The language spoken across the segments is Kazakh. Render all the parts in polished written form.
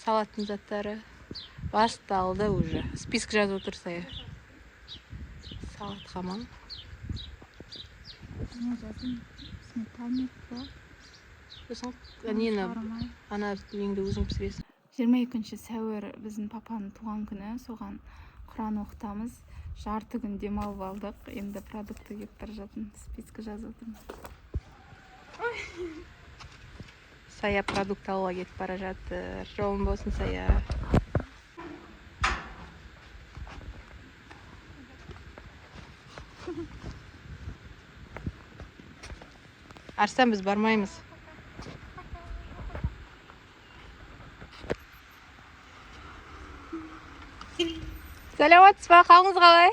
Салаттың заттары басталды уже. Список жазып отыр Сая. Салатқа ма? Не жаздым? Сметанник па? Сосын нені, ана неңді өзің пісіресің. 22 сәуір біздің папаның туған күні, соған құран оқытамыз. Жарты күн демалып алдық. Енді продукты келіп бара жатырмын. Список жазып отырмын. Сая продукт алуға кетіп бара жатыр. Жолың болсын, Сая. Арыстан, біз бармаймыз. Саламатсыз ба? Қалыңыз қалай?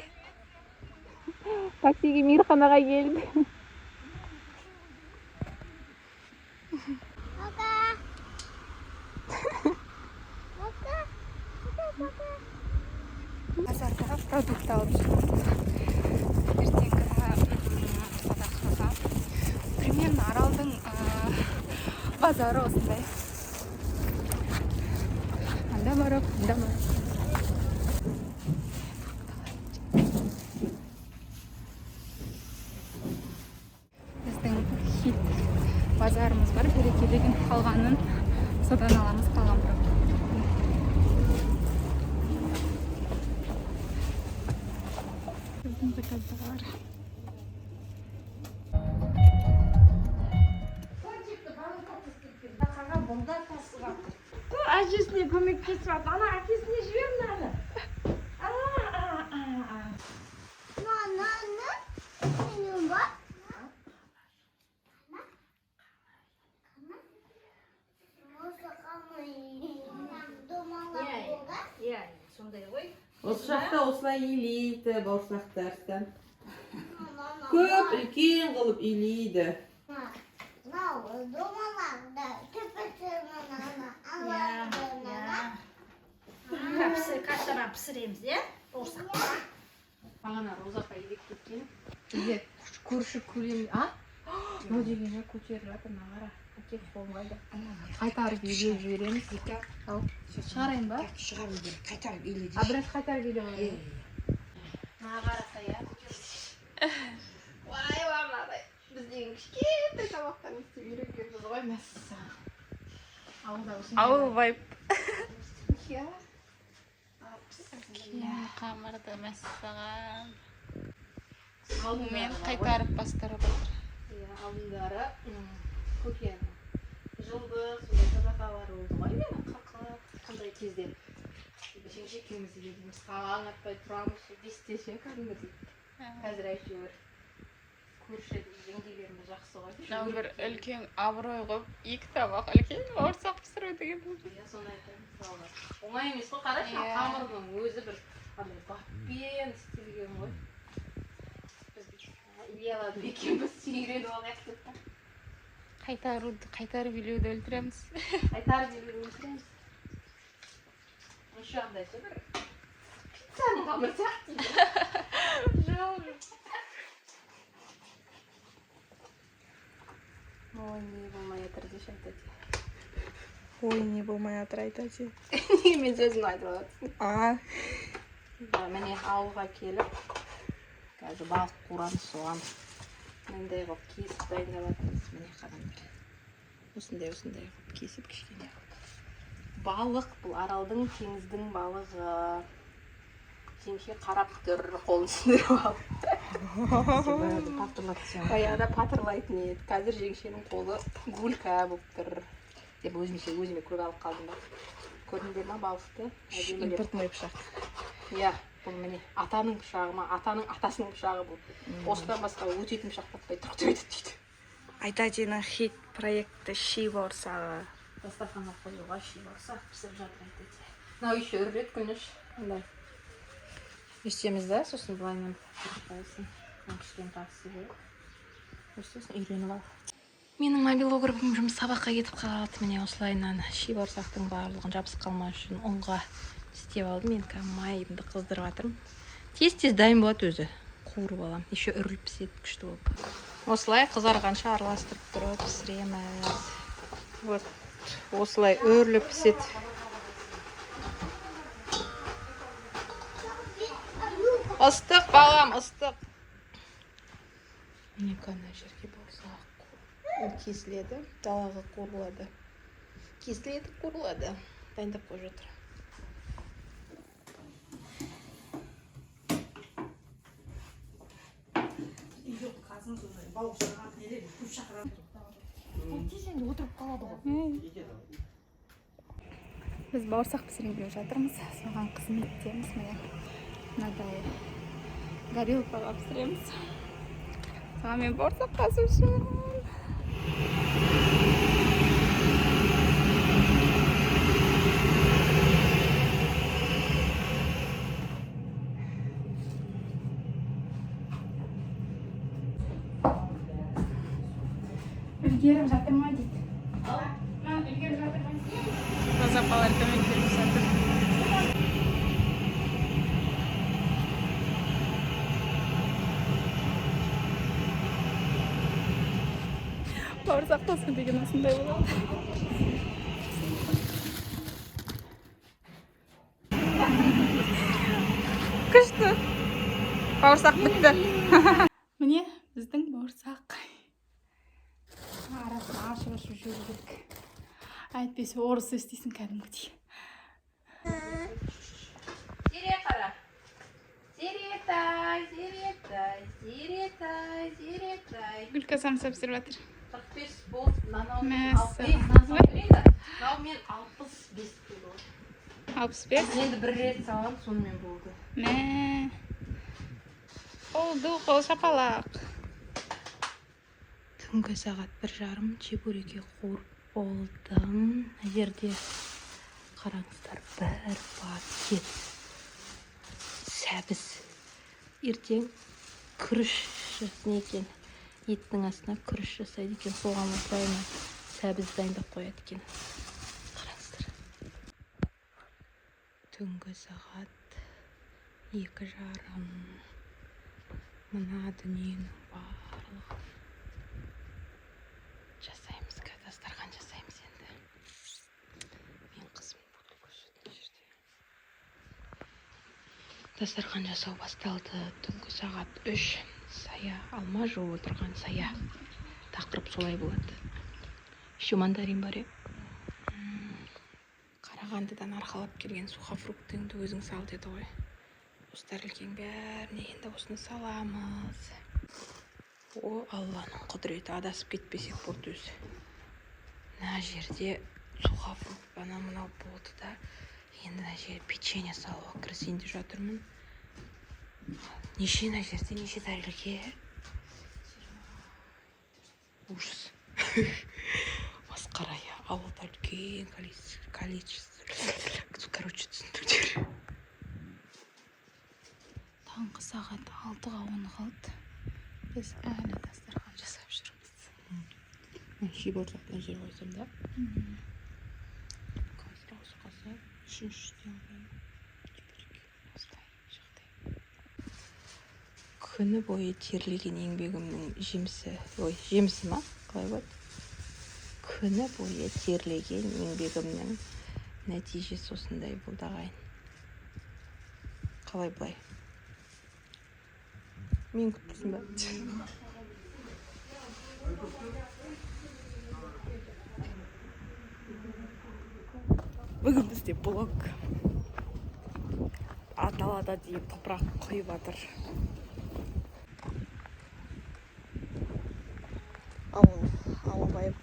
Таксиге мейірханаға келдік. Базарда продукт алып жүрміз. Ертеңгі садақаға. Примерно Аралдың базары осындай. Анда барып, анда барып. Біздің хит базарымыз бар, Береке деген, қалғанын содан аламыз, қалған продукт. Біздің заказдар. Әжесіне көмектесіп жатыр. Ана әкесіне жібер мынаны. Иә, сондай ғой. Осы жақта осылай илейді бауырсақты, Арыстан. Көп үлкен қылып илейді. Мынау домалақ да төпесі мынаны алады мынаны. Каштан пісіреміз, иә? Бауырсақ. Бағана Роза апай илеп кеткен. Бізде көрші көлем, а? Мынау деген не көтеріп жатыр, мына қара. Әке, қолым қайда? Қайтарып илеп жібереміз. Ал, шығарайын ба? Шығару керек, қайтарып илейді. А, біраз қайтарып илеп алайын. Мына қара, Сая. Уай, мынадай. Біз деген кішкентай тамақтан істеп үйренгенбіз ғой, мәссаған. Ауылда осындай. Ауыл вайб. Иә. Қамырды, мәссаған. Мен қайтарып бастырып отыр. Иә, алдындары көкенің жылдық сондай садақалары болды ғой, енді қырқы қандай кезде жеңеше екеуміз келдіміз, таң атпай тұрамыз сол 5-те ше, кәдімгідей. Қазір әйтеуір көрші жеңгелеріміз жақсы ғой. Мынау бір үлкен абырой қылып, екі табақ үлкен бауырсақ пісіру деген. Иә, соны айтамын, мысалға, оңай емес қой, қарашы. Иә. Қамырдың өзі бір андай баппен істелген ғой. Біз илей алады ма екенбіз, үйреніп алайық деп та. Қайтаруды, қайтарып илеуді өлтіреміз. Қайтарып илеуді өлтіреміз. Еще андай ше, бір пиццаның қамыры сияқты. Ой, не болмай жатыр деші, айтады. Ой, не болмай жатыр, айтады. Неге мен сөзімді айтып аласың? А. Міне, ауылға келіп, қазір балық қуырамыз, соған мынандай қылып кесіп дайындап жатырмыз. Міне, қараңдар, осындай осындай қылып кесіп, кішкене қылып. Балық бұл Аралдың, теңіздің балығы. Жеңше қарап тұр, қолын сындырып алып. Баяғыда патырлайтын еді, қазір жеңшенің қолы гулька болып тұр деп өзімше өзіме көк алып қалдым ба. Көрдіңдер ма балықты әдемілеп? Импортный пышақ. Иә, бұл, міне, атаның пышағы ма, атаның атасының пышағы бұл. Осыдан басқа өтетін пышақ таппай тұрып деп айтады дейді. Айтатиның хит проекті ши бауырсағы. Дастарханға қоюға ши бауырсақ пісіріп жатыр айтады. Мынау еще үріледі, Күніш. Мындай өстеміз да, сосын былайынан ұрып қоясың. Мына кішкене тағы істеу керек. Өстесің, үйреніп ал. Менің мобилографым жұмыс сабаққа кетіп қалады. Міне, осылайынан ши бауырсақтың барлығын жабысып қалмас үшін ұнға істеп алдым. Мен қазір майымды қыздырып жатырмын. Тез тез дайын болады өзі. Қуырып аламын, еще үріліп піседі күшті болып. Осылай қызарғанша араластырып тұрып пісіреміз. Вот осылай үріліп піседі. Ыстық, балам, ыстық. Мінекей, ана жерге бауырсақ кесіледі, далаға қуырылады. Кесіледі, қуырылады. Дайындап қойып жатыр. Жоқ, қазын сондай бауырсақ нелер көп шақырады. Тез енді отырып қалады ғой. Біз бауырсақ пісірейін деп жатырмыз, соған қызметтеміз. Міне, мынадай горилкаға пісіреміз. Соған мен бауырсақ қасушымын. Үлгеріп жатыр ма дейді. Үлгеріп жатыр ма? Роза апалар көмектесіп жатыр. Бауырсақ қосу деген осындай болады. Күшті. Бауырсақ бітті. Міне, біздің бауырсақ. Арасын ашып ашып жеу керек. Әйтпесе орыс істейсің кәдімгідей. Зере, қара. Зеретай, Зеретай, Зеретай, Зеретай. Гүлка самса пісіріп жатыр. 45 болды. Мынау Мәссаған. Мынау мен 65 кило. 65. Енді бір рет саламын, сонымен болды. Мә. Қол ду, қол шапалақ. Түнгі сағат 1:30, чебуреки қуырып болдым. Мына жерде қараңыздар, бір пакет сәбіз. Ертең күріш не екен, еттің астына күріш жасайды екен, соған осылай сәбіз дайындап қояды екен. Қараңыздар. Түнгі сағат 2:30. Мына дүниенің барлығын жасаймыз, қазір дастархан жасаймыз енді. Мен қызым бутылка мына жерде. Дастархан жасау басталды. Түнгі сағат 3. Сая алма жуып отырған Сая. Тақырып солай болады. Еще мандарин бар, иә. Қарағандыдан арқалап келген сухофруктыңды өзің сал деді ғой. Осы тәрелкенің бәріне енді осыны саламыз. О, Алланың құдіреті, адасып кетпесек болды өзі. Мына жерде сухофрукт, ана мынау болды да. Енді мына жерге печенье салуға кірісейін деп жатырмын. Неше мына жерде, неше тәрелке? Ужас. Масқара, иә. Ауылда үлкен количество. Короче, түсіндіңдер. Таңғы сағат 5:50 қалды. Біз әлі дастархан жасап жүрміз. Ши бауырсақты мына жерге қойсам да. Қазір осы қалса, үшіншіден қоямын. Осылай жағдай. Күні бойы терлеген еңбегімнің жемісі, ой, жемісі ма? Қалай болады? Күні бойы терлеген еңбегімнің нәтижесі осындай болды, ағайын. Қалай былай? Мен күтіп тұрсың ба? Бүгін бізде блог. Далада дейін топырақ құйып жатыр. Ауыл, ауыл байып.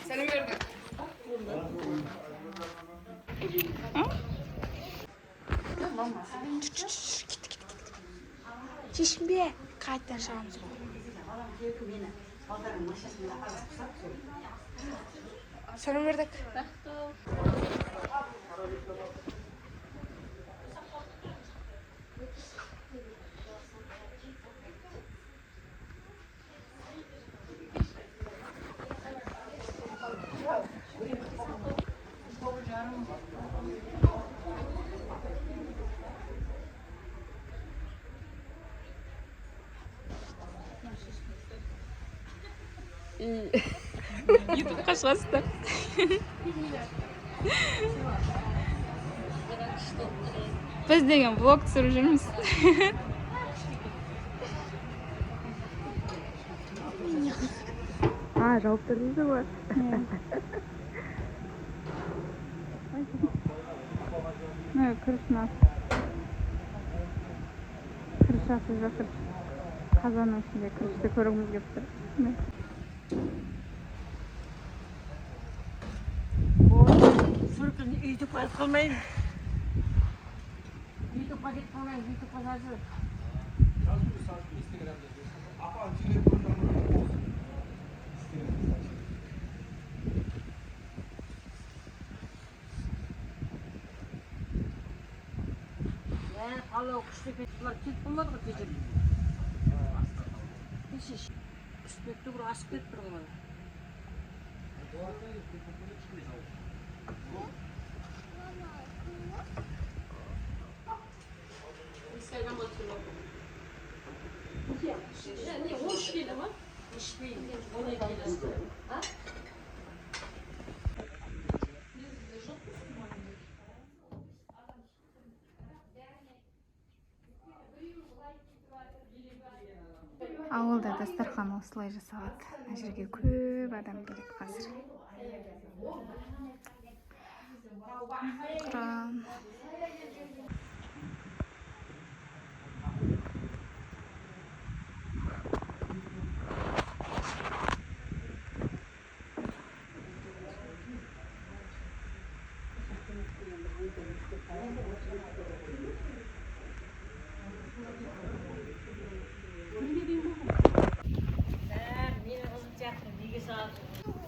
Сәлем бердік. Шешінбе, қайтадан шығамыз ғой. Сәлем бердік. Ютубқа шығасыздар. Біз деген влог түсіріп жүрміз. А, жауып тұр дейді ғой. Мына күріштің асы. Күріш асып жатыр. Қазанның ішінде күрішті көргіміз келіп тұр. Міне. Сүркін үйді қойып қалмайын. Ютубқа кетіп қалмайын, ютубқа жазып. Ә, палау күшті екен. Бұлар кетіп болмады ғой кеше. Кеше үстіне түгір асып кетіп тұр ғой. Ішпеймін. 12 келі. А? Ауылда дастархан осылай жасалады. Мына жерге көп адам келеді қазір. Құран. Бәрі менің қызым сияқты неге саған.